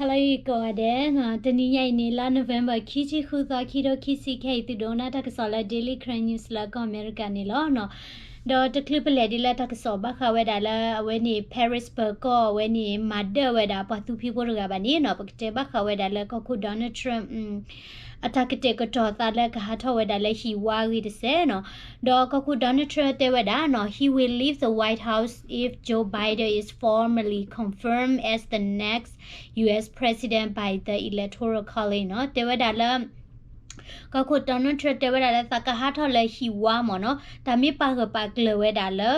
Hello ကိးဂၤဒဲး, တနံၤညါအံၤန့ၣ် လါ November ခံဆံဃုသီ ခံကထိခံဆံ ခဲအံၤ သုဒိးနၢ်တၢ်ကစီၣ်လၢ Daily Karen News လၢကီၢ်အမဲရကၤန့ၣ်လီၤ. ဒီးတချုးပလဲၤဒ်လၢတၢ်ကစီၣ်ဘၣ်ဃးဝဲဒၣ်လၢအဝဲန့ၣ် Paris ပၢၤကီၢ်အဝဲန့ၣ် မၤဒၢၣ်ဝဲဒၣ်ပှၤသူဖံးဖိတဂၤဘၣ်န့ၣ်နီၤ, ပကတဲဘၣ်ဃးဝဲဒၣ်လၢကီၢ်ခိၣ် Donald Trump အတၢ်ကတဲာ်ကတီၤသးလၢကဟးထီၣ်ဝဲဒၣ်လၢဟံၣ်ဝါအဂ့ၢ်တစဲးနီၤ. ဒီးကီၢ်ခိၣ် Donald Trump တဲဝဲဒၣ်နီၤ he will leave the White House if Joe Biden is formally confirmed as the next U S president by the Electoral College နီၤ. တဲဝဲဒၣ်လၢ ကီၢ်ခိၣ် Donald Trump တဲဝဲဒၣ်လၢသးကဟးထီၣ်လၢဟံၣ်ဝါမ့ၢ်နီၤ, တၢ်မ့ၢ်ပာ်ဂၢၢ်ပာ်ကျၢၤဝဲဒၣ်လၢ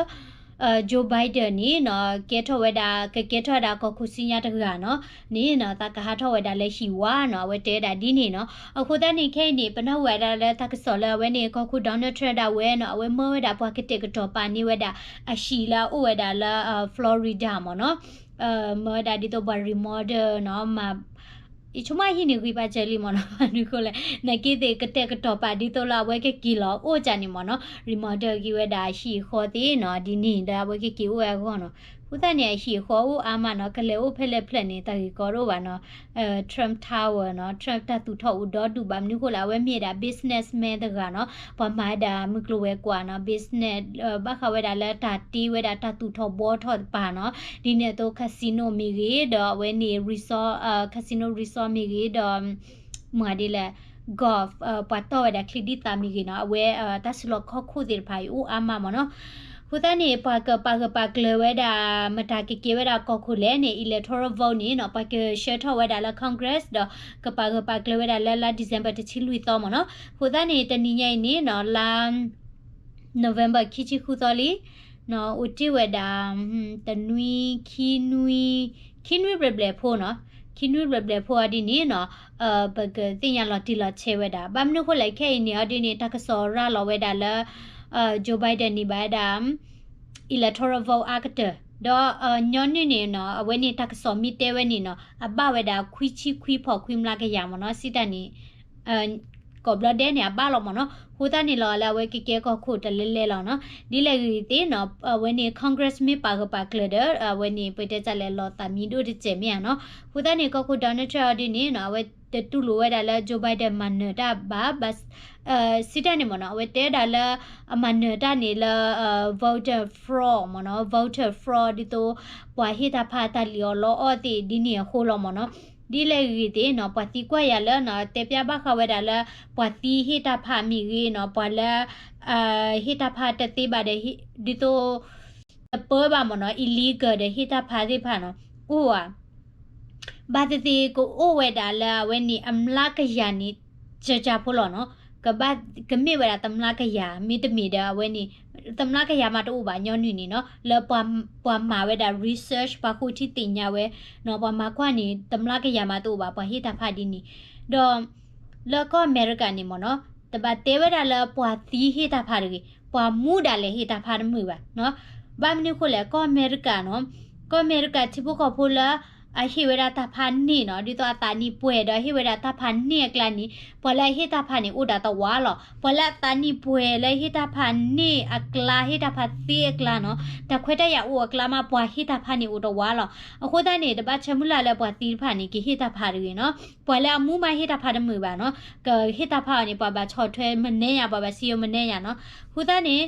Joe Biden န့ၣ်နီၤ ကဲထီၣ်ဝဲဒၣ် ကကဲထီၣ်ဝဲဒၣ်ကီၢ်ခိၣ်စံညါတဂၤနီၤ, န့ၣ်နီၤ သးကဟးထီၣ်ဝဲဒၣ်လၢဟံၣ်ဝါနီၤ, အဝဲတဲဝဲဒၣ်ဒ်န့ၣ်နီၤ. အဃိသတးန့ၣ် ခဲအံၤန့ၣ် ပနၢ်ဟူဝဲဒၣ်လၢတၢ်ကစီၣ်လၢအဝဲန့ၣ် ကီၢ်ခိၣ် Donald Trump ဒၣ်ဝဲနီၤ, အဝဲမၢဝဲဒၣ်ပှၤကတဲာ်ကတီၤပာ်န့ၢ်ဝဲဒၣ် အဟံၣ်လၢအအိၣ်ဝဲဒၣ်လၢ Florida မ့ၢ်နီၤ. မၢဝဲဒၣ်ဒ်သိးပှၤ remodel နီၤ, မ့ၢ် ယဆိကမိၣ်ဟံၣ်န့ၣ်ဂံၢ်ဘါစၢၤလံမ့ၢ်နီၤ, ဘၣ်မနုၤဃိလဲၣ် နာ်က့သ့ၣ်ကတဲာ်ကတီၤပာ်ဒ်သိးလၢအဝဲကက့ၤလီၤအိၣ်ကၢ်န့ၣ်မ့ၢ်နီၤ, remodel က့ၤဝဲဒၣ်ဟံၣ်အဃီသ့ၣ်နီၤ, ဒ်န့ၣ်ဒီးအဝဲကက့ၤအိၣ်ဝဲအဂီၢ်နီၤ. အဃိသတးန့ၣ် အဟံၣ်အဃီအိၣ်အါမးနီၤ, ကလဲၤအိၣ်ဖဲလဲၣ်ဖျၢၣ်န့ၣ် တၢ်ဂ့ၢ်ကီတအိၣ်ဘၣ်နီၤ. Trump Tower နီၤ, Trump တၢ်သူၣ်ထီၣ်အိၣ်ဒီဒူၣ် ဘၣ်မနုၤဃိလဲၣ် အဝဲမ့ၢ်ဝဲဒၣ် businessman တဂၤနီၤ, ပှၤမၤဝဲဒၣ်မုၢ်ကျိၤဝဲၤကွာ်နီၤ, business ဘၣ်ဃးဝဲဒၣ်လၢတၢ်တ့ဝဲဒၣ်တၢ်သူၣ်ထီၣ်ဘှီထီၣ်တပၤနီၤ, ဒ်န့ၣ်အသိး casino မ့ၢ်ဂ့ၤ ဒီးအဝဲန့ၣ် resort, casino resort မ့ၢ်ဂ့ၤ ဒီး မ့ၢ်ဒ်လဲၣ် golf ပှၤတီၢ်ဝဲဒၣ်ချံဒ်သးမ့ၢ်ဂ့ၤနီၤ, အဝဲတၢ်စုလီၢ်ခီၣ်ခိၣ်သ့ၣ်တဖၣ်အံၤအိၣ်အါမးမ့ၢ်နီၤ. အဃိသတးန့ၣ် ပှၤကပာ်ဂၢၢ်ပာ်ကျၢၤဝဲဒၣ် မတၤကကဲဝဲဒၣ်ကီၢ်ခိၣ်လဲၣ်န့ၣ် electoral vote န့ၣ်နီၤ, ပှၤကဆှၢထီၣ်ဝဲဒၣ်လၢ Congress ဒီးကပာ်ဂၢၢ်ပာ်ကျၢၤဝဲဒၣ်လၢလါ December တဆံလွံၢ်သီမ့ၢ်နီၤ. အဃိသတးန့ၣ် တနံၤညါအံၤန့ၣ်နီၤ လါ November ခံဆံဃုသီလံ အိၣ်တ့ၢ်ဝဲဒၣ် တနွံ ခံနွံ ခံနွံဘျဲၣ်ဘျဲၣ်ဖိနီၤ, ခံနွံဘျဲၣ်ဘျဲၣ်ဖိအီၤဒ်န့ၣ်နီၤ, ပကသ့ၣ်ညါလီၤတံၢ်လီၤဆဲးဝဲဒၣ် ဘၣ်မနုၤဃိလဲၣ် ခဲအံၤန့ၣ်အီၤဒ်န့ၣ် တၢ်ကစီၣ်ရၤလီၤဝဲဒၣ်လၢ Joe Biden န့ၢ်ဘၣ်ဝဲဒၣ် electoral vote အါကတၢၢ် ဒီးညီနုၢ်န့ၣ်နီၤ အဝဲန့ၣ်တၢ်ကစီၣ်မ့ၢ်တဲဝဲန့ၣ်နီၤ အဘၣ်ဝဲဒၣ်ခွံဆံခွံဖီၣ်ခွံမျးကယၤမ့ၢ်နီၤ, စံးတၢ်န့ၣ် ကိးဘျီဒဲးန့ၣ် အဘၣ်လီၤမ့ၢ်နီၤ. အဃိသတးန့ၣ်လီၤ လၢအဝဲကကဲကီၢ်ခိၣ်တလဲလဲလီၤနီၤ. ဒ်လဲၣ်ဂ့ၤသ့ၣ်နီၤ အဝဲန့ၣ် Congress မ့ၢ်ပာ်ဂၢၢ်ပာ်ကျၢၤဒီး အဝဲန့ၣ် ပတဲတၢ်လဲၣ် လီၤသးမံဒိၣ်တစဲးမ့ၢ်ဧါနီၤ. အဃိသတးန့ၣ် ကီၢ်ခိၣ် Donald Trump အီၤဒ်န့ၣ်နီၤ အဝဲတတူၢ်လိာ်ဝဲဒၣ်လၢ Joe Biden မၤနၢၤတၢ်ဘၣ် ဘၣ် စံးတၢ်န့ၣ်မ့ၢ်နီၤ အဝဲတဲဒၣ်လၢ အမၤနၢၤတၢ်န့ၣ်လၢ voter fraud မ့ၢ်နီၤ, voter fraud ဒ်သိး ပှၤဟ့ၣ်တၢ်ဖးတၢ်လံၣ်အီၣ်လီအီၣ်သ့ၣ်ဒ်န့ၣ်အဃိလီၤမ့ၢ်နီၤ. ဒ်လဲၣ်ဂ့ၤသ့ၣ်နီၤ ပှၤသံကွၢ်ယၤလၢနီၤ တဲပျၢ်ဘၣ်ဃးဝဲဒၣ်လၢ ပှၤသံဟ့ၣ်တၢ်ဖးမ့ၢ်ဂ့ၤနီၤ ပှၤလၢ ဟ့ၣ်တၢ်ဖးတသ့ဘၣ်ဒီး ဒ်သိး တပၢဘၣ်မ့ၢ်နီၤ illegal ဒီးဟ့ၣ်တၢ်ဖးသ့ၣ်တဖၣ်နီၤ အိၣ်ဧါ ဘၣ်သ့ၣ်သ့ၣ်ကအိၣ်ဝဲဒၣ်လၢအဝဲန့ၣ် အမျးကယၤန့ၣ် ကၢကၢဖိလီၤနီၤ. ကဘၣ် ကမ့ၢ်ဝဲဒၣ်တမျးကယၤ မ့တမ့ၢ်ဒီးအဝဲန့ၣ် တမျးကယၤမးတအိၣ်ဘၣ် ညီနုၢ်န့ၣ်နီၤ လၢပှၤမၤဝဲဒၣ် research ပှၤဃိထံသ့ၣ်ညါဝဲနီၤ ပှၤမၤကွၢ်န့ၣ် တမျးကယၤမးတအိၣ်ဘၣ် ပှၤဟ့ၣ်တၢ်ဖးဒ်န့ၣ် ဒီး လၢကီၢ်အမဲရကၤန့ၣ်မ့ၢ်နီၤ တဘၣ်တဲဝဲဒၣ်လၢပှၤသံဟ့ၣ်တၢ်ဖးတဂ့ၤ ပှၤမူဒၣ်လဲာ်ဟ့ၣ်တၢ်ဖးတမုာ်ဘၣ်နီၤ. ဘၣ်မနုၤဃိလဲၣ် ကီၢ်အမဲရကၤနီၤ ကီၢ်အမဲရကၤထံဖိကီၢ်ဖိလၢ အဟ့ၣ်ဝဲဒၣ်တၢ်ဖးန့ၢ်နီၤ ဒ်သိးအသးနံၣ်ပှဲၤဒီးဟ့ၣ်ဝဲဒၣ်တၢ်ဖးန့ၢ်အကျါန့ၣ် ပှၤလၢအဟ့ၣ်တၢ်ဖးန့ၣ်အိၣ်ဒၣ်တဝးလီၤ. ပှၤလၢအသးနံၣ်ပှဲၤလၢဟ့ၣ်တၢ်ဖးန့ၢ်အကျါ ဟ့ၣ်တၢ်ဖးသ့အကျါနီၤ တၢ်ခွဲးတၢ်ယာ်အိၣ်အကျါမး ပှၤဟ့ၣ်တၢ်ဖးန့ၣ်အိၣ်တဝးလီၤ. အဃိသတးန့ၣ် တဘၣ်ဆၢမုၢ်လၢ်လၢပှၤသံတဖၣ်န့ၣ် ကဟ့ၣ်တၢ်ဖးတဂ့ၤနီၤ. ပှၤလၢအမူမးဟ့ၣ်တၢ်ဖးတမုာ်ဘၣ်နီၤ ကဟ့ၣ်တၢ်ဖးအီၤန့ၣ် ပှၤဘၣ်ဆီၣ်ထွဲမနဲယၤ ပှၤဘၣ်စံယိၤမနဲယၤနီၤ. အဃိသတးန့ၣ်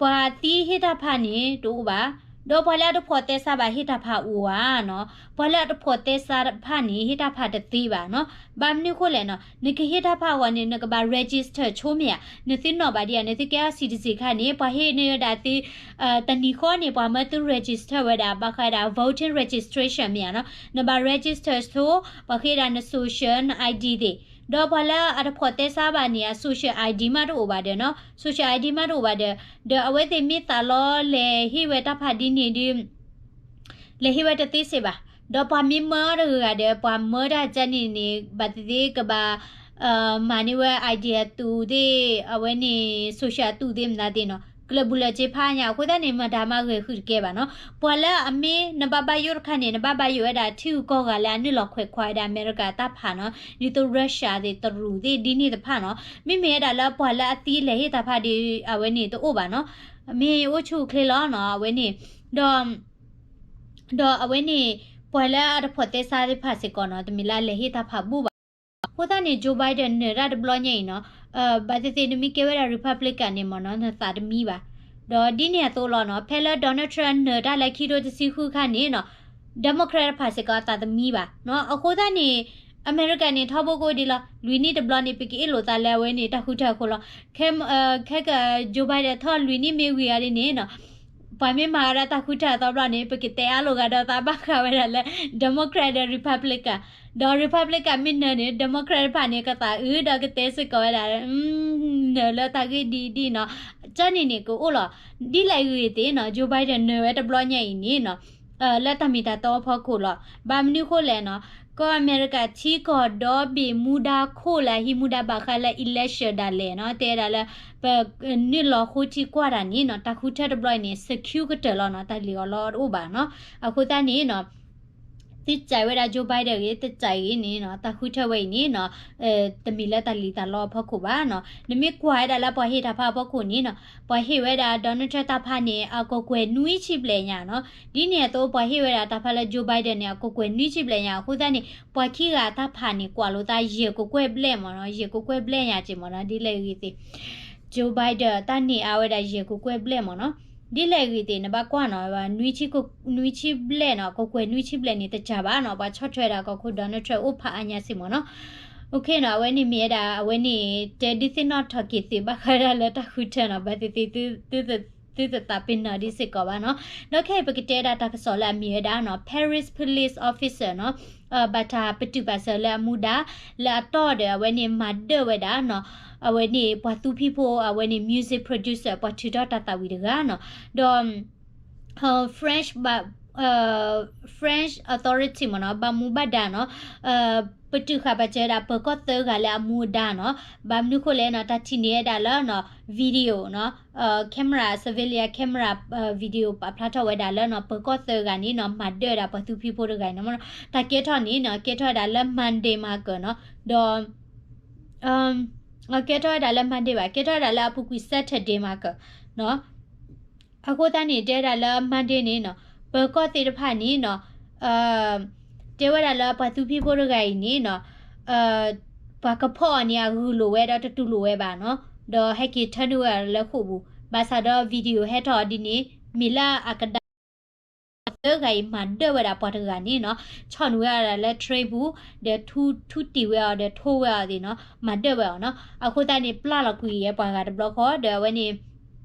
ပှၤသံဟ့ၣ်တၢ်ဖးန့ၣ်တအိၣ်ဘၣ်, ဒီးပှၤလၢအတဖိးသဲစးဘၣ်ဟ့ၣ်တၢ်ဖးအိၣ်ဧါနီၤ. ပှၤလၢအတဖိးသဲစးတဖၣ်န့ၣ် ဟ့ၣ်တၢ်ဖးတသ့ဘၣ်နီၤ. ဘၣ်မနုၤဃိလဲၣ်နီၤ နကဟ့ၣ်တၢ်ဖးအဂီၢ်န့ၣ် နကဘၣ် register ဆိမ့ၢ်ဧါ, နသုနီၣ်ဘၣ်ဒံးဧါ, နသုကဲအီၤ citizen ခါန့ၣ် ပှၤဟ့ၣ်န့ၢ်ဝဲဒၣ်သု တနံၤဃီန့ၣ် ပှၤမၢသု register ဝဲဒၣ် ဘၣ်ဃးဒၣ် voting registration မ့ၢ်ဧါနီၤ. နဘၣ် register ဆိ ပှၤဃ့ဒၣ်န social န ID သ့ၣ်, ဒီးပှၤလၢအတဖိးသဲစးဘၣ်န့ၣ် အ social ID မးတအိၣ်ဘၣ်ဒီးနီၤ, social ID မးတအိၣ်ဘၣ်ဒီး, ဒီးအဝဲသ့ၣ်မ့ၢ်သးလီလဲၤဟ့ၣ်ဝဲတၢ်ဖးဒ်န့ၣ်ဒီး လဲၤဟ့ၣ်ဝဲတသ့စ့ၢ်ဘၣ်. ဒီးပှၤမ့ၢ်မၢတဂၤဂၤဒီး ပှၤမၢတၢ်ကန့ၣ်န့ၣ် ဘၣ်သ့ၣ်သ့ၣ်ကဘၣ် မၤန့ၢ်ဝဲ ID အသူးသ့ၣ် အဝဲန့ၣ် social အသူးသ့ၣ်မနုၤသ့ၣ်နီၤ, ကလၢာ်ဘူၣ်လၢာ်စ့ဖးညါ အဃိသတးန့ၣ် မတၤမးဂဲၤဃုာ်တကဲဘၣ်နီၤ. ပှၤလၢအမ့ၢ်နဘၣ်ဘၣ်ယိၣ်တခါန့ၣ် နဘၣ်ဘၣ်ယိၣ်ဝဲဒၣ်ထံဂုၤကီၢ်ဂၤလၢအနုာ်လီၤခွဲးခွါဝဲဒၣ်အမဲရကၤတၢ်ဖးနီၤ, ဒ်သိး Russia သ့ၣ် တရူးသ့ၣ် ဒ်န့ၣ်တဖၣ်နီၤ. မ့မ့ၢ်ဝဲဒၣ်လၢပှၤလၢအသံလဲၤဟ့ၣ်တၢ်ဖးဒီး အဝဲန့ၣ်တအိၣ်ဘၣ်နီၤ, မ့ၢ်အိၣ်ဆူၣ်အိၣ်ချ့လီၤနီၤ အဝဲန့ၣ်, ဒီး ဒီးအဝဲန့ၣ် ပှၤလၢအတဖိးသဲစးသ့ၣ်တဖၣ်စ့ၢ်ကီးနီၤ တမ့ၢ်လၢအလဲၤဟ့ၣ်တၢ်ဖးဘူၣ်ဘၣ်. အဃိသတးန့ၣ် Joe Biden နၢၤတၢ်တဘျီညါအံၤနီၤ, ဘၣ်သ့ၣ်သ့ၣ်နမ့ၢ်ကဲဝဲဒၣ် Republican န့ၣ်မ့ၢ်နီၤ နသးတမံဘၣ်. ဒီးဒ်န့ၣ်အသိးလီၤနီၤ ဖဲလၢ Donald Trump နၢၤတၢ်လၢခံထိတဆံဃုခါန့ၣ်နီၤ Democrat တဖၣ်စ့ၢ်ကီးအသးတမံဘၣ်. အဃိသတးန့ၣ် အမဲရကၤန့ၣ် ထီဘိကအိၣ်ဒ်လီၤ လွံၢ်နံၣ်တဘျီန့ၣ် ပကအ့ၣ်လိာ်သးလၢအဝဲန့ၣ် တၢ်ဃုထၢအဃိလီၤ. ခဲက Joe Biden ထီၣ်လွံၢ်နံၣ်မ့ၢ်ဝံၤအီၤဒ်န့ၣ်နီၤ ပှၤမ့ၢ်မၤဝဲဒၣ်တၢ်ဃုထၢအသီဘျီန့ၣ် ပကတဲအါလိာ်ဂၤဒီးသးဘၣ်ဃးဝဲဒၣ်လၢ Democrat ဒီး Republican, ဒီး Republican မ့ၢ်နၢၤန့ၣ် Democrat တဖၣ်န့ၣ် ကသးအုးဒီးကတဲစ့ၢ်ကီးဝဲဒၣ် နၢၤလၢတၢ်ဂ့ၢ်ဒ်အံၤဒ်အံၤနီၤ, ကၠီန့ၣ်န့ၣ်ကအိၣ်လီၤ. ဒ်လဲၣ်ဂ့ၤသ့ၣ်နီၤ Joe Biden နၢၤဝဲတဘျီညါအံၤန့ၣ်နီၤ လၢတၢ်မ့ၢ်တၢ်တီအဖီခိၣ်လီၤ. ဘၣ်မနုၤဃိလဲၣ်နီၤ ကီၢ်အမဲရကၤထံကီၢ်ဒီဘ့ၣ်မူဒါခိၣ်လၢအဟံးမူဒါဘၣ်ဃးလၢ election ဒၣ်လဲာ်နီၤ တဲဝဲဒၣ်လၢ ပနုာ်လီၤဃိထံကွၢ်တၢ်န့ၣ်နီၤ တၢ်ဃုထၢတဘျီအံၤန့ၣ် secure ကတၢၢ်လီၤနီၤ တၢ်လံၣ်အီၣ်လီအီၣ်တအိၣ်ဘၣ်နီၤ. အဃိသတးန့ၣ်နီၤ သုစံးဝဲဒၣ် Joe Biden ဂ့ၤ သုစံးဂ့ၤန့ၣ်နီၤ တၢ်ဃုထၢဝဲအံၤန့ၣ်နီၤ တမ့ၢ်လၢတၢ်လံၣ်တၢ်လီအဖီခိၣ်ဘၣ်နီၤ. နမ့ၢ်ကွၢ်ဝဲဒၣ်လၢပှၤဟ့ၣ်တၢ်ဖးအဖီခိၣ်န့ၣ်နီၤ ပှၤဟ့ၣ်ဝဲဒၣ် Donald Trump တၢ်ဖးန့ၣ် အကကွဲၢ်နွံဆံဘျဲၣ်ညါနီၤ. ဒ်န့ၣ်အသိးပှၤဟ့ၣ်ဝဲဒၣ်တၢ်ဖးလၢ Joe Biden န့ၣ် အကကွဲၢ်နွံဆံဘျဲၣ်ညါ အဃိသတးန့ၣ် ပှၤခံဂၤတၢ်ဖးန့ၣ် ကွၢ်လိာ်သးယဲၢ်ကကွဲၢ်ဘျဲၣ်မ့ၢ်နီၤ ယဲၢ်ကကွဲၢ်ဘျဲၣ်ညါက့မ့ၢ်နီၤ ဒ်လဲၣ်ဂ့ၤသ့ၣ် Joe Biden တၢ်န့ၢ်အါဝဲဒၣ်ယဲၢ်ကကွဲၢ်ဘျဲၣ်မ့ၢ်နီၤ. ဒ်လဲၣ်ဂ့ၤသ့ၣ် နဘၣ်ကွၢ်နီၤ နွံဆံဘျဲၣ်နီၤ ကကွဲၢ်နွံဆံဘျဲၣ်န့ၣ် တစှၤဘၣ်နီၤ ပှၤဆီၣ်ထွဲဒၣ်ကီၢ်ခိၣ် Donald Trump အိၣ်ဖးအါညါစ့ၢ်မ့ၢ်နီၤ. အနီၤ အဝဲန့ၣ်မ့ၢ်ဝဲဒၣ် အဝဲန့ၣ် တဲဒုးသ့ၣ်နီၣ်ထီၣ်က့ၤသုးဘၣ်ဃးဒၣ်လၢတၢ်ဃုထၢနီၤ ဘၣ်သ့ၣ်သ့ၣ် သုတသးပ့ၤနီၣ်ဒ်စ့ၢ်ကီးဘၣ်နီၤ. ဒီးခဲအံၤပကတဲဒၣ်တၢ်ကစီၣ်လၢအမ့ၢ်ဝဲဒၣ်နီၤ Paris police officer နီၤ ဘၣ်တၢ်ပတုာ်ပာ်စၢၤလၢအမူဒါ လၢအတီၢ်ဒီးအဝဲန့ၣ်မၤဒၢၣ်ဝဲဒၣ်နီၤ အဝဲန့ၣ်ပှၤသူဖံးဖိ အဝဲန့ၣ် music producer ပှၤထုးထီၣ်တၢ်သးဝံၣ်တဂၤနီၤ. ဒီး French ဘၣ် French authority မ့ၢ်နီၤ ဘၣ်မူဘၣ်ဒါနီၤ ပတုာ်ဃာ်ပာ်စၢၤဝဲဒၣ်ပၢၤကီၢ်သၢဂၤလၢအမူအဒါနီၤ. ဘၣ်မနုၤဃိလဲၣ်နီၤ တၢ်ထံၣ်န့ၢ်ဝဲဒၣ်လၢနီၤ video နီၤ camera surveillance camera video ပာ်ဖျါထီၣ်ဝဲဒၣ်လၢနီၤ ပၢၤကီၢ်သၢဂၤန့ၣ်နီၤ မၤဒၢၣ်ဝဲဒၣ်ပှၤသူဖံးဖိတဂၤန့ၣ်မ့ၢ်နီၤ. တၢ်ကဲထီၣ်န့ၣ်နီၤ ကဲထီၣ်ဝဲဒၣ်လၢ Monday မၤကၢၤနီၤ ဒီး ကဲထီၣ်ဝဲဒၣ်လၢ Monday ဘၣ် ကဲထီၣ်ဝဲဒၣ်လၢအပူၤကွံာ် Saturday မၤကၢၤနီၤ. အဃိသတးန့ၣ် တဲဝဲဒၣ်လၢ Monday န့ၣ်နီၤ ပၢၤကီၢ်သ့ၣ်တဖၣ်န့ၣ်နီၤ တဲဝဲဒၣ်လၢပှၤသူဖံးဖိတဂၤအံၤန့ၣ်နီၤ ပှၤကဖီၣ်အီၤန့ၣ် အဂုာ်လိာ်ဝဲဒီးတတူၢ်လိာ်ဝဲဘၣ်နီၤ ဒီးဟဲက့ၤထၢနုာ်ဝဲဒၣ်လၢဃိာ်ပူၤ ဘၣ်ဆၣ်ဒီး video ဟဲထီၣ်အီၤဒ်န့ၣ် မ့ၢ်လၢအကဒါ သၢဂၤအံၤမၤဒၢၣ်ဝဲဒၣ်ပှၤတဂၤန့ၣ်နီၤ ဆီၣ်နုာ်ဝဲဒၣ်လၢ train ပူၤ ဒီးထူတံၢ်ဝဲအီၤ ဒီးထိဝဲအီၤသ့ၣ်နီၤ မၤဒၢၣ်ဝဲအီၤနီၤ. အဃိသတးန့ၣ် ပျၢ်လီၤကွံာ်ယဲပှၤဂၤတဘျီဃီ ဒီးအဝဲန့ၣ်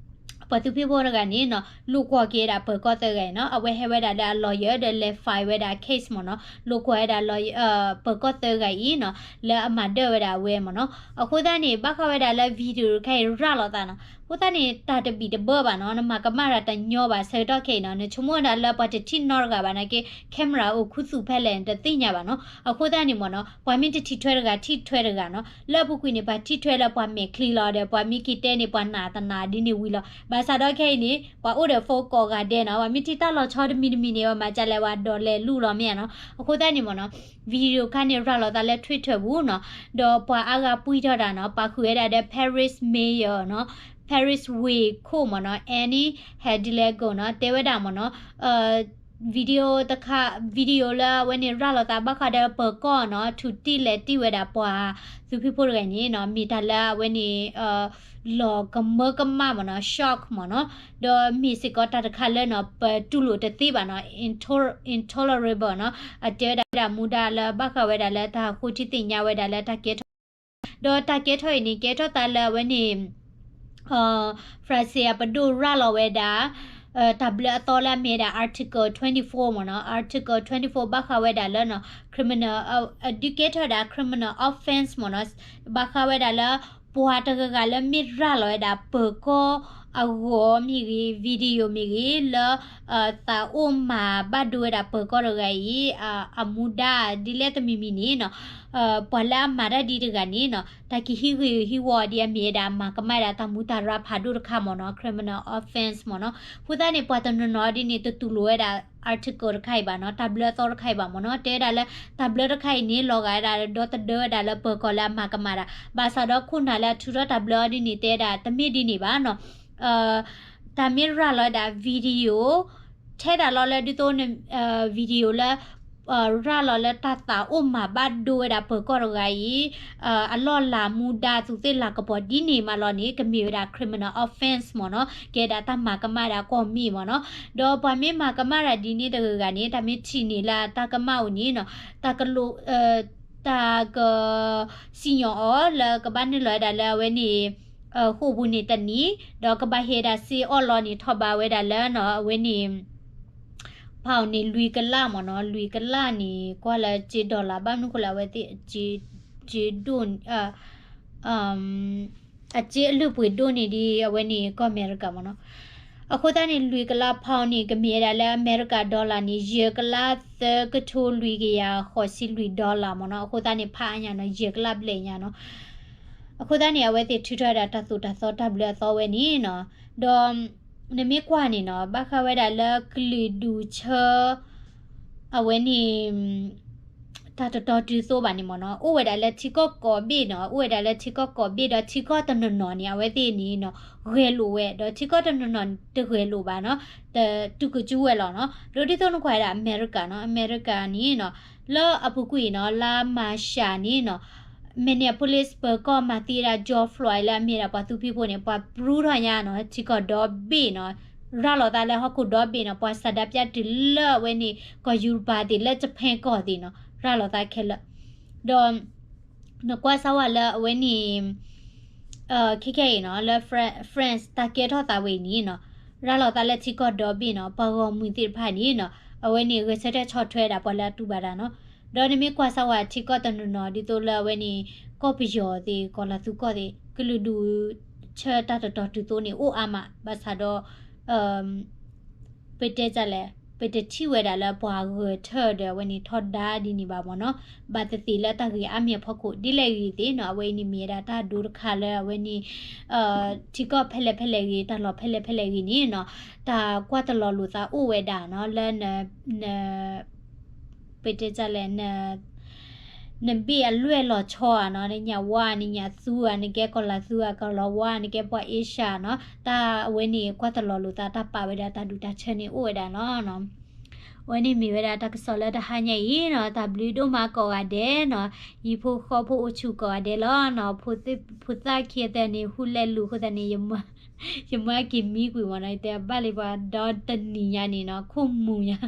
ပှၤသူဖံးဖိတဂၤန့ၣ်နီၤ လိာ်ကွီၢ်က့ၤဝဲဒၣ်ပၢၤကီၢ်သၢဂၤအံၤနီၤ အဝဲဟဲဝဲဒၣ်လၢအ lawyer ဒီးလဲၤ file ဝဲဒၣ် case မ့ၢ်နီၤ လိာ်ကွီၢ်ဝဲဒၣ် lawyer ပၢၤကီၢ်သၢဂၤအံၤနီၤ လၢအမၤဒၢၣ်ဝဲဒၣ်အဝဲမ့ၢ်နီၤ. အဃိသတးန့ၣ် ဘၣ်ဃးဝဲဒၣ်လၢ video တခါအံၤရၤလီၤသးနီၤ အဃိသတးန့ၣ် တၢ်တဘံၣ်တဘၢဘၣ်နီၤ နမၤကမၣ်တၢ်တညီဘၣ် ဆၢကတီၢ်ခဲအံၤနီၤ နဆိကမိၣ်ဝဲဒၣ်လၢပှၤတထံၣ်နီတဂၤဘၣ်နာ်က့ camera အိၣ်ခူသူၣ်ဖဲလဲၣ် နတသ့ၣ်ညါဘၣ်နီၤ. အဃိသတးန့ၣ်မ့ၢ်နီၤ ပှၤမ့ၢ်တထံၣ်ထွဲတဂၤ ထံၣ်ထွဲတဂၤနီၤ လၢအပူၤကွံာ်န့ၣ် ပှၤထံၣ်ထွဲလၢပှၤမဲာ်ချံလီၤဒီး ပှၤမ့ၢ်က့ၤတဲန့ၣ် ပှၤနာ်တနာ်ဒ်န့ၣ်ဝံၤလီၤ. ဘၣ်ဆၣ်ဒီးခဲအံၤန့ၣ် ပှၤအိၣ်ဒီး phone ကိးဂၤဒဲးနီၤ ပှၤမ့ၢ်ထံၣ်တၢ်လီၤဆီတမံၤတမံၤန့ၣ် ပှၤမၤကလဲၤဝဲ ဒီးလဲၤလူလီၤမ့ၢ်ဧါနီၤ. အဃိသတးန့ၣ်မ့ၢ်နီၤ video တခါန့ၣ် ရၤလီၤသးလၢ Twitter ပူၤနီၤ ဒီးပှၤအါဂၤပှံၢ်ထီၣ်တၢ်နီၤ ပာ်ဃုာ်ဝဲဒၣ်ဒီး Paris mayor နီၤ Paris ဝ့ၢ်ခိၣ်မ့ၢ်နီၤ Anne Hidalgo နီၤ တဲဝဲဒၣ်မ့ၢ်နီၤ video တခါ video လၢအဝဲန့ၣ်ရၤလီၤသးဘၣ်ဃးဒီးပၢၤကီၢ်နီၤ ထူးတံၢ်လဲၤတံၢ်ဝဲဒၣ်ပှၤသူဖံးဖိတဂၤန့ၣ်နီၤ မ့ၢ်တၢ်လၢအဝဲန့ၣ် လီၤကမၢကမၣ်မ့ၢ်နီၤ shock မ့ၢ်နီၤ ဒီးမ့ၢ်စ့ၢ်ကီးတၢ်တခါလၢနီၤ ပတူၢ်လိာ်တသ့ဘၣ်နီၤ intolerable နီၤ အတဲဝဲဒၣ်မူဒါလၢဘၣ်ဃးဝဲဒၣ်လၢတၢ်ဃိထံသ့ၣ်ညါဝဲဒၣ်လၢတၢ်ကဲထီၣ် ဒီးတၢ်ကဲထီၣ်အံၤန့ၣ် ကဲထီၣ်သးလၢအဝဲန့ၣ် ဖရၣ်စ့ၣ်အပဒိၣ်ရၤလီၤဝဲဒၣ် တၢ်ဘျၢအသီလၢအမ့ၢ်ဝဲဒၣ် Article twenty-four မ့ၢ်နီၤ Article twenty-four ဘၣ်ဃးဝဲဒၣ်လၢနီၤ criminal အဒုးကဲထီၣ်ဝဲဒၣ် criminal offense မ့ၢ်နီၤ ဘၣ်ဃးဝဲဒၣ်လၢ ပှၤတဂၤဂၤလၢမ့ၢ်ရၤလီၤဝဲဒၣ်ပၢၤကီၢ်အဂီၢ်မ့ၢ်ဂ့ၤ video မ့ၢ်ဂ့ၤ လၢ သးအိၣ်မၤဘၣ်ဒိဝဲဒၣ်ပၢၤကီၢ်တဂၤအံၤ အမူဒါဒ်လဲၣ်တမံၤမံၤန့ၣ်နီၤ ပှၤလၢအမၤတၢ်ဒ်တဂၤန့ၣ်နီၤ တၢ်ကဟံးဂ့ၤဟံးဝီဒ်အမ့ၢ်ဝဲဒၣ်မၤကမၣ်ဒၣ်တၢ်မူတၢ်ရၢ်ဖးဒိၣ်တခါမ့ၢ်နီၤ criminal offense မ့ၢ်နီၤ အဃိသတးန့ၣ် ပှၤတနီၤနီၤဒ်န့ၣ် တတူၢ်လိာ်ဝဲဒၣ် article တခါအံၤဘၣ်နီၤ တၢ်ဘျၢအသီတခါအံၤဘၣ်မ့ၢ်နီၤ တဲဝဲဒၣ်လၢ တၢ်ဘျၢတခါအံၤန့ၣ် လီၤဂာ်ဝဲဒၣ်ဒီသဒၢဝဲဒၣ်လၢပၢၤကီၢ်လၢအမၤကမၣ်ဒၣ် ဘၣ်ဆၣ်ဒီးခိၣ်နၢ်လၢအထုးထီၣ်တၢ်ဘျၢအီၤဒ်န့ၣ် တဲဝဲဒၣ် တမ့ၢ်ဒ်န့ၣ်ဘၣ်နီၤ တၢ်မ့ၢ်ရၤလီၤဝဲဒၣ် video ထဲဒၣ်လီၤလၢဒ်သိး video လၢ ရၤလီၤလၢတၢ်သးအိၣ်မၤဘၣ်ဒိဝဲဒၣ်ပၢၤကီၢ်တဂၤအံၤ အလီၢ်လၤမူဒါသူးသ့ၣ်လၤကပီၤဒ်န့ၣ်မးလီၤန့ၣ် ကမ့ၢ်ဝဲဒၣ် criminal offence မ့ၢ်နီၤ, ကဲဒၣ်တၢ်မၤကမၣ်ဒၣ်ကွီၢ်မ့ၢ်မ့ၢ်နီၤ. ဒီးပှၤမ့ၢ်မၤကမၣ်ဒၣ်ဒ်န့ၣ်တဂၤဂၤန့ၣ် တၢ်မ့ၢ်ထံၣ်န့ၢ်လၢတၢ်ကမၣ်အိၣ်န့ၣ်နီၤ, တၢ်ကလိ တၢ်က စံၣ်ညီၣ်အီၤလၢကဘၣ်နုာ်လီၤဝဲဒၣ်လၢအဝဲန့ၣ် ဃိာ်ပူၤန့ၣ်တနံၤ, ဒီးကဘၣ်ဟဲဒၣ်စ့အီၣ်လီၤန့ၣ် ထီၣ်ဘးဝဲဒၣ်လၢနီၤ အဝဲန့ၣ် ဖးအီၤန့ၣ် လွံၢ်ကလးမ့ၢ်နီၤ, လွံၢ်ကလးန့ၣ် ကွၢ်လၢစ့ dollar ဘၣ်မနုၤဃိလၢအဝဲသ့ၣ် စ့ဒိၣ် အစ့အလုၢ်အပှ့ၤဒိၣ်န့ၣ်ဒ်အဝဲန့ၣ်ကီၢ်အမဲရကၤမ့ၢ်နီၤ. အဃိသတးန့ၣ် လွံၢ်ကလးဖးအီၤန့ၣ် ကမ့ၢ်ဝဲဒၣ်လၢအမဲရကၤ dollar န့ၣ် ယဲၢ်ကလးသၢကထိလွံၢ်ကယၤဃိးဆံလွံၢ် dollar မ့ၢ်နီၤ. အဃိသတးန့ၣ် ဖးအါညါနီၤ ယဲၢ်ကလးဘျဲၣ်ညါနီၤ. အဃိသတးန့ၣ် အဝဲသ့ၣ်ထုးထီၣ်ဝဲဒၣ်တၢ်သိၣ်တၢ်သီတၢ်ဘျၢအသီဝဲန့ၣ်နီၤ. ဒီး နမ့ၢ်ကွၢ်န့ၣ်နီၤ ဘၣ်ဃးဝဲဒၣ်လၢကလုာ်ဒူၣ်ဆၢ အဝဲန့ၣ် တၢ်တတီတုၤသိဘၣ်န့ၣ်မ့ၢ်နီၤ အိၣ်ဝဲဒၣ်လၢထံကီၢ်ကိးဘ့ၣ်နီၤ, အိၣ်ဝဲဒၣ်လၢထံကီၢ်ကိးဘ့ၣ် ဒီးထံကီၢ်တနီၤနီၤန့ၣ် အဝဲသ့ၣ်န့ၣ်နီၤ ဂဲၤလိာ်ဝဲ ဒီးထံကီၢ်တနီၤနီၤတဂဲၤလိာ်ဘၣ်နီၤ, တတုၤကစူဝဲလီၤနီၤ. ဒီးဒ်သိးနကွၢ်ဝဲဒၣ်အမဲရကၤနီၤ, အမဲရကၤန့ၣ်နီၤ လၢအပူၤကွံာ်နီၤ လါမၤရှးန့ၣ်နီၤ Minneapolis ပၢၤကီၢ်မၤသံဝဲဒၣ် George Floyd လၢအမ့ၢ်ဒၣ်ပှၤသူဖံးဖိန့ၣ် ပှၤပြူထီၣ်ညါနီၤ ထံကီၢ်ဒီဘ့ၣ်နီၤ, ရၤလီၤသးလၢဟီၣ်ခိၣ်ဒီဘ့ၣ်နီၤ, ပှၤဆန္ဒပြတုၤလၢအဝဲန့ၣ် ကီၢ်ယူရပၤသ့ၣ်လၢ Japan ကီၢ်သ့ၣ်နီၤ ရၤလီၤသးခဲလၢာ်. ဒီး နကွၢ်စၢ်ဝဲလၢအဝဲန့ၣ် ခဲခဲအံၤနီၤ လၢ France တၢ်ကဲထီၣ်သးဝဲအံၤန့ၣ်နီၤ ရၤလီၤသးလၢထံကီၢ်ဒီဘ့ၣ်နီၤ ပှၤဂီၢ်မုၢ်သ့ၣ်တဖၣ်န့ၣ်နီၤ အဝဲန့ၣ်ဂဲၤဆၢထၢၣ်ဆီၣ်ထွဲဒၣ်ပှၤလၢအတူၢ်ဘၣ်တၢ်နီၤ. ဒီးနမ့ၢ်ကွၢ်စၢ်ဝဲထံကီၢ်တနီၤနီၤ ဒ်သိးလၢအဝဲန့ၣ် ကီၢ်ပယီၤသ့ၣ် ကီၢ်လၤသူကီၢ်သ့ၣ် ကလုာ်ဒူၣ်ဆၢတၢ်တတီတုၤသိန့ၣ် အိၣ်အါမး ဘၣ်ဆၣ်ဒီး ပတဲလဲၣ် ပတထံၣ်ဝဲဒၣ်လၢပှၤဂဲၤဆၢထၢၣ်ဒီးအဝဲန့ၣ်ထီဒါဒ်န့ၣ်ဘၣ်မ့ၢ်နီၤ, ဘၣ်သ့ၣ်သ့ၣ်လၢတၢ်ဂ့ၢ်အါမံၤအဖီခိၣ် ဒ်လဲၣ်ဂ့ၤသ့ၣ်နီၤ အဝဲအံၤန့ၣ်မ့ၢ်ဝဲဒၣ်တၢ်ဒိတခါလၢအဝဲန့ၣ် ထံကီၢ်ဖဲလဲၣ်ဖဲလဲၣ်ဂ့ၤ တၢ်လီၢ်ဖဲလဲၣ်ဖဲလဲၣ်ဂ့ၤန့ၣ်နီၤ တၢ်ကွၢ်တလီၤလိာ်သးအိၣ်ဝဲဒၣ်နီၤ လၢ ပတဲလဲၣ် နဘ့ၣ်အလွဲၢ်လီၤဆီဧါနီၤ, နညၣ်ဝါ နညၣ်သူဧါ, နကဲကီၢ်လၤသူဧါ, ကီၢ်လီၤဝါ နကဲပှၤအ့ရှၢၣ်နီၤ, တၢ်အဝဲန့ၣ် ကွၢ်တလီၤလိာ်သး တၢ်ပာ်ဝဲဒၣ်တၢ်ဒူၣ်တၢ်ဆၢန့ၣ်အိၣ်ဝဲဒၣ်လီၤ. အဝဲန့ၣ်မ့ၢ်ဝဲဒၣ်တၢ်ကစီၣ်လၢတဟါညါအံၤနီၤ, တၢ်ဘျုးဒိၣ်မးကိးဂၤဒဲးနီၤ, ယံၤဖိဃီဖိအိၣ်ဆူၣ်ကိးဂၤဒဲးလီၤနီၤ, ဖိသၣ်ခံဂၤသၢန့ၣ် ဟူလဲၤလူၤအဃိသတးန့ၣ် ယမၢက့ၤမံကွံာ်မ့ၢ်နီၤ, ယတဲဘၣ်လံပှၤဒီတနံၤညါန့ၣ်နီၤ, ခိၣ်မူၤညါ,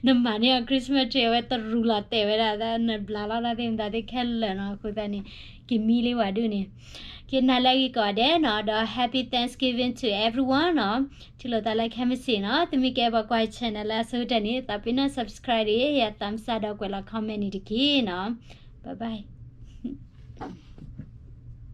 နမၤန့ၢ်အီၤ Christmas tree အဝဲတရူးလီၤတဲာ်ဝဲဒၣ် နဘျးလီၤတၢ်သ့ၣ်မတၤသ့ၣ်ခဲလၢာ်နီၤ, အဃိသတးန့ၣ် က့ၤမံလံဝဲဒုးန့ၣ်, က့ၤနၤလၢအဂ့ၤကိးဂၤဒဲးနီၤ, ဒီး Happy Thanksgiving to everyone နီၤ, ထံၣ်လိာ်သးလၢခဲမုၢ်ဆ့ၣ်နီၤ, သုမ့ၢ်ကဲပှၤကွၢ် channel လၢအဆိကတၢၢ်န့ၣ် သးပ့ၤနီၣ် subscribe ဒီး ယ thumbs up ဒီးကွဲးလီၤ comment န့ၣ်တက့ၢ်နီၤ, bye bye.